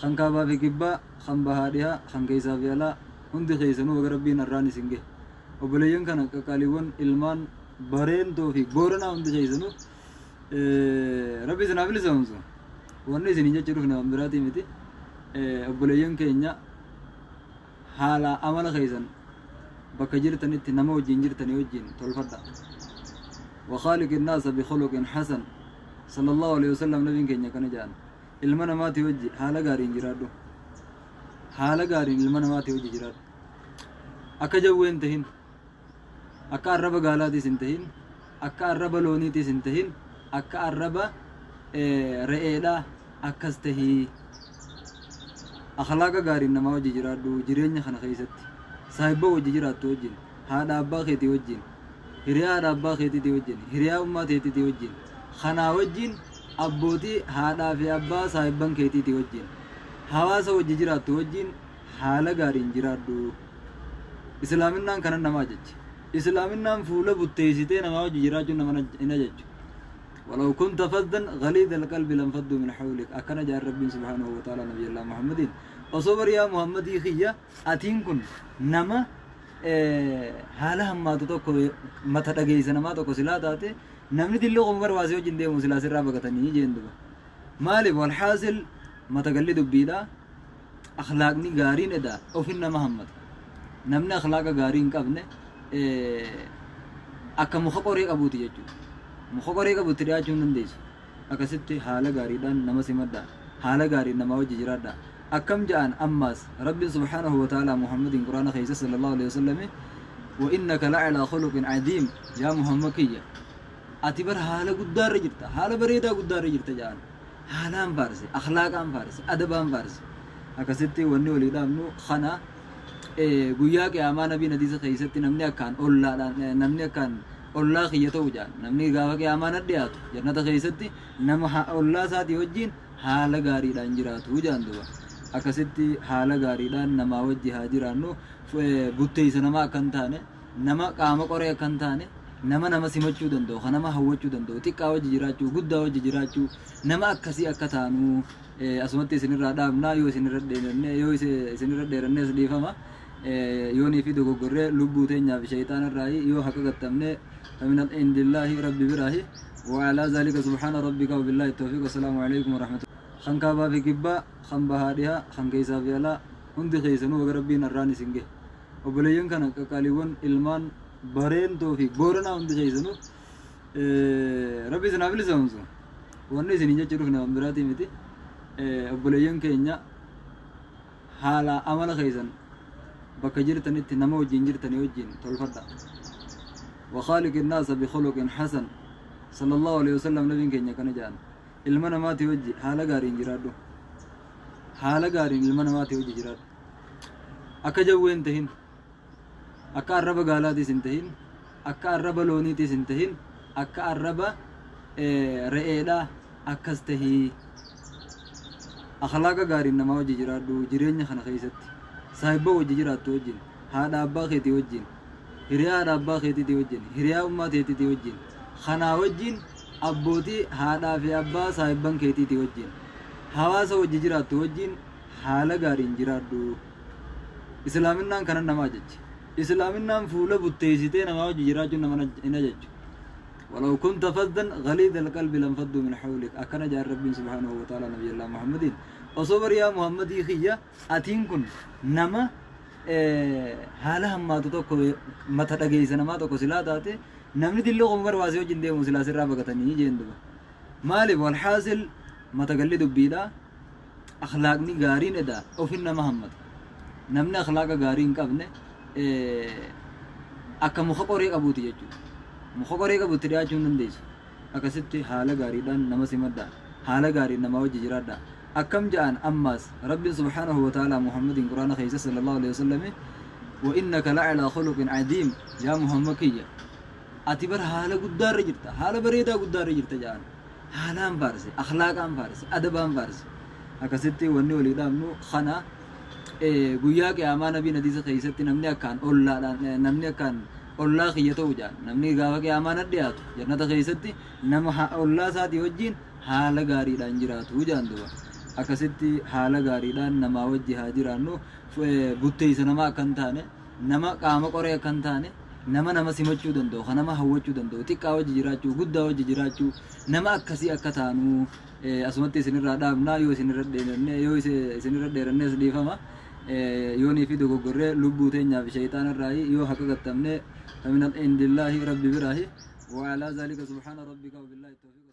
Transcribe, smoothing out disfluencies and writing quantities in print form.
Kan kaabaa fi kibbaa, kan bahaa dhihaa, kan keessaa fi alaa, hundi keessanuu baga Rabbiin har'aan isin gahe. Obboleeyyan kana qaqqaaliiwwan ilmaan Bareentoo fi Booranaa hundi keessanuu Rabbi isin haa bilisoomsu. Wanni isiniin jechuu dhufne waan biraatii miti. Obboleeyyan keenya, haala amala keessan bakka jirtanitti nama wajjin jirtanii wajjin tolfadha. وخالق الناس بخلق حسن صلى الله عليه وسلم, nabiin keenya kana jedhan. Ilma namaati wajji haala gaariin jiraadhu, haala gaariin ilma namaati wajji jiraadhu. Akka jawwee hin tahin, akka arraba gaalaatiis hin tahin, akka arraba looniitiis hin tahin, akka arraba re'eedha akkas tahii. Akhlaaqa gaariin namaa wajji jiraadhu. Jireenya kana keessatti saahibba wajji jiraattu wajjin, haadha abbaa keetii wajjin, hiriyaa haadha abbaa keetiitii wajjin, hiriyaa ummaa teetiitii wajjin, kanaa wajjin abbootii haadhaa fi abbaa saahibban keetiitii wajjin, hawaasa wajji jiraattu wajjin haala gaariin jiraadhu. Islaaminaan kanan nama ajaji. Islaaminaan fuula butteessitee namaa wajji jiraachuun nama hin ajajju. ولو كنت فظا غليظ القلب لانفضوا من حولك akkana jaan Rabbiin سبحانه وتعالى نبي الله Muhammadiin. Osoo bariyaa Muhammadii kiyya atiin kun nama haala hammaatu tokko, mata dhageessa namaa tokko silaa taate, namni dilli qomu barbaasee wajjin deemu silaa sirraa baqatanii jeen duba. Maaliif? Walhaasil, mata galli dubbiidha, akhlaaqni gaariin eda ofin nama hammata. Namni akhlaaqa gaarii hin qabne akka muka qoree qabuuti jechuudha. Muka qoree qabutti dhiyaachuu hin dandeessu. Akkasitti haala gaariidhaan nama simadha, haala gaariin namaa wajji jiraadha. Akkam ja'an ammaas Rabbiin سبحانه وتعالى Muhammadiin Quraana keessa صلى الله عليه وسلم: وإنك لعلى خلق عظيم, yaa Muhammad kiyya, ati bar haala guddaarra jirta, haala bareedaa guddaarra jirta ja'an. Haalaan faarse, akhlaaqaan faarse, adabaan faarse. Akkasitti wanni walii dhaabnu kana. Guyyaa qiyaamaa nabiin hadiisa keessatti, namni akkaan ollaadhaan, namni akkaan ollaa kiyya ta'u jedhan, namni gaafa qiyaamaa na dhiyaatu jannata keessatti nama ollaa isaatii wajjin haala gaariidhaan jiraatu jedhan duba. Akkasitti haala gaariidhaan namaa wajji haa jiraannu. Butteessa namaa akka hin taane, nama qaama qoree akka hin taane, nama nama simachuu danda'u, kan nama hawwachuu danda'u, xiqqaa wajji jiraachuu, guddaa wajji jiraachuu, nama akkasii akka taanu asumatti isinirraa dhaabnaa. Yoo isinirra dheeranne, yoo isinirra dheerannees dhiifama. Yoonii fi dogoggorree lubbuu teenyaa fi shayxaana irraayi, yoo haqa gattamne فمن عند الله, rabbi biraahi. وعلى ذلك سبحان ربك وبالله التوفيق والسلام عليكم ورحمة الله. Kan kaabaa fi kibbaa, kan bahaa dhihaa, kan keessaa fi alaa, hundi keessanuu baga Rabbiin har'aan isin gahe. Obboleeyyan kana qaqqaaliiwwan ilmaan Bareentoo fi Booranaa hundi keessanuu Rabbi isin haa bilisoomsu. Wanni isiniin jechuu dhufne waan biraatii miti. Obboleeyyan keenya, haala amala keessan bakka jirtanitti nama wajjin jirtanii wajjin tolfadha. وخالق الناس بخلق حسن صلى الله عليه وسلم, nabiin keenya kana jedhan. Ilma namaati wajji haala gaariin jiraadhu, haala gaariin ilma namaati wajji jiraadhu. Akka jawwee hin tahin, akka arraba gaalaatiis hin tahin, akka arraba looniitiis hin tahin, akka arraba re'eedha akkas tahii. Akhlaaqa gaariin namaa wajji jiraadhu. Jireenya kana keessatti saahibba wajji jiraattu wajjin, haadha abbaa keetii wajjin, hiriyaa haadha abbaa keetiitii wajjin, hiriyaa ummaa teetiitii wajjin, kanaa wajjin abbootii haadhaa fi abbaa saahibban keetiitii wajjin, hawaasa wajji jiraattu wajjin haala gaariin jiraadhu. Islaaminaan kanan nama ajaji. Islaaminaan fuula butteessitee namaa wajji jiraachuun nama hin ajajju. ولو كنت فظا غليظ القلب لانفضوا من حولك akkana jaan Rabbiin سبحانه وتعالى نبي الله Muhammadiin. Osoo bariyaa Muhammadii kiyya atiin kun nama haala hammaatu tokko, mata dhageessa namaa tokko silaa taate, namni dilli qomu barbaasee wajjin deemu silaa sirraa baqatanii jeen duba. Maaliif? Walhaasil, mata galli dubbiidha, akhlaaqni gaariin eda ofin nama hammata. Namni akhlaaqa gaarii hin qabne akka muka qoree qabuuti jechuudha. Muka qoree qabutti dhiyaachuu hin dandeessu. Akkasitti haala gaariidhaan nama simadha, haala gaariin namaa wajji jiraadha. Akkam ja'an ammaas Rabbiin سبحانه وتعالى Muhammadiin Quraana keessa صلى الله عليه وسلم: وإنك لعلى خلق عظيم, yaa Muhammad kiyya, ati bar haala guddaarra jirta, haala bareedaa guddaarra jirta ja'an. Haalaan faarse, akhlaaqaan faarse, adabaan faarse. Akkasitti wanni walii dhaabnu kana. Guyyaa qiyaamaa nabiin hadiisa keessatti, namni akkaan ollaadhaan, namni akkaan ollaa kiyya ta'u jedhan, namni gaafa qiyaamaa na dhiyaatu jannata keessatti nama ollaa isaatii wajjin haala gaariidhaan jiraatu jedhan duba. Akkasitti haala gaariidhaan namaa wajji haa jiraannu. Butteessa namaa akka hin taane, nama qaama qoree akka hin taane, nama nama simachuu danda'u, kan nama hawwachuu danda'u, xiqqaa wajji jiraachuu, guddaa wajji jiraachuu, nama akkasii akka taanu asumatti isinirraa dhaabnaa. Yoo isinirra dheeranne, yoo isinirra dheerannes dhiifama. Yoonii fi dogoggorree lubbuu teenyaaf shayxaana irraayi, yoo haqa gattamne فمن عند الله, rabbi biraahi. وعلى ذلك سبحان ربك وبالله التوفيق.